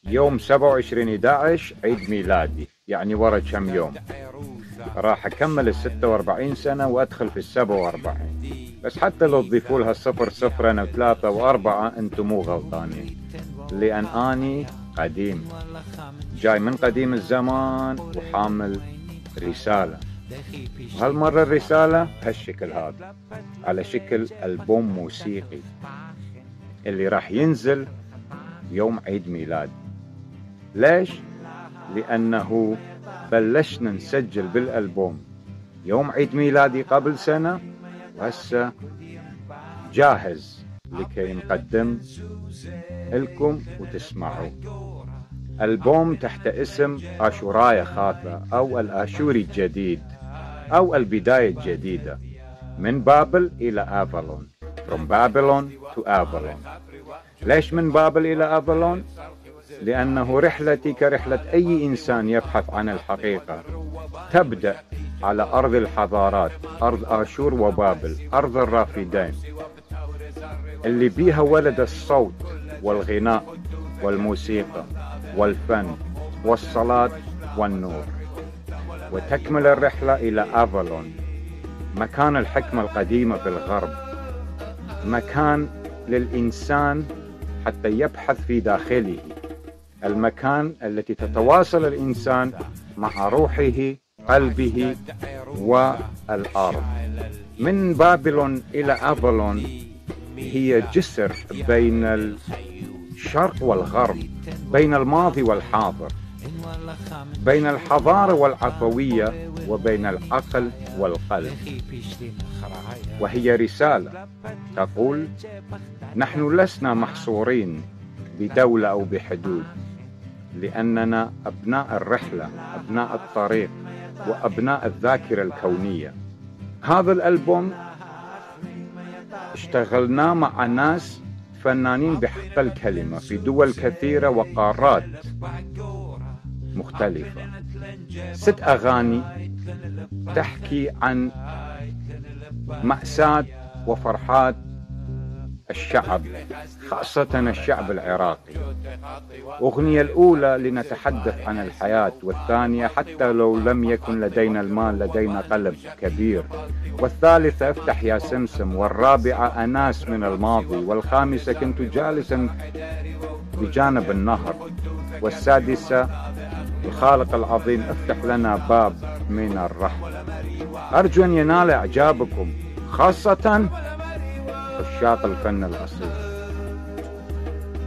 يوم 27/11 عيد ميلادي، يعني ورا كم يوم راح أكمل 46 سنة وأدخل في 47. بس حتى لو تضيفوا لها 0 أنا 3 و4 أنتم مو غلطانين، لأن أني قديم، جاي من قديم الزمان وحامل رسالة. وهالمرة الرسالة هالشكل هذا، على شكل ألبوم موسيقي اللي راح ينزل يوم عيد ميلادي. ليش؟ لأنه بلشنا نسجل بالألبوم يوم عيد ميلادي قبل سنة، وهسه جاهز لكي نقدم لكم وتسمعوا. ألبوم تحت اسم آشورايا خاطئة أو الآشوري الجديد أو البداية الجديدة، من بابل إلى آفالون. From Babylon to Avalon. ليش من بابل إلى آفالون؟ لأنه رحلتي كرحلة أي إنسان يبحث عن الحقيقة، تبدأ على أرض الحضارات، أرض آشور وبابل، أرض الرافدين اللي بيها ولد الصوت والغناء والموسيقى والفن والصلاة والنور، وتكمل الرحلة إلى آفالون، مكان الحكمة القديمة بالغرب، مكان للإنسان حتى يبحث في داخله، المكان التي تتواصل الإنسان مع روحه، قلبه والأرض. من بابلون إلى آفالون هي جسر بين الشرق والغرب، بين الماضي والحاضر، بين الحضارة والعفوية وبين العقل والقلب. وهي رسالة تقول: نحن لسنا محصورين بدولة أو بحدود، لأننا أبناء الرحلة، أبناء الطريق، وأبناء الذاكرة الكونية. هذا الألبوم اشتغلناه مع ناس فنانين بحق الكلمة في دول كثيرة وقارات مختلفة. 6 أغاني تحكي عن مأساة وفرحات الشعب، خاصة الشعب العراقي. أغنية الأولى لنتحدث عن الحياة، والثانية حتى لو لم يكن لدينا المال لدينا قلب كبير، والثالثة افتح يا سمسم، والرابعة أناس من الماضي، والخامسة كنت جالسا بجانب النهر، والسادسة الخالق العظيم افتح لنا باب من الرحمة. أرجو أن ينال إعجابكم، خاصة عشاق الفن الأصيل.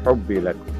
حبي لكم.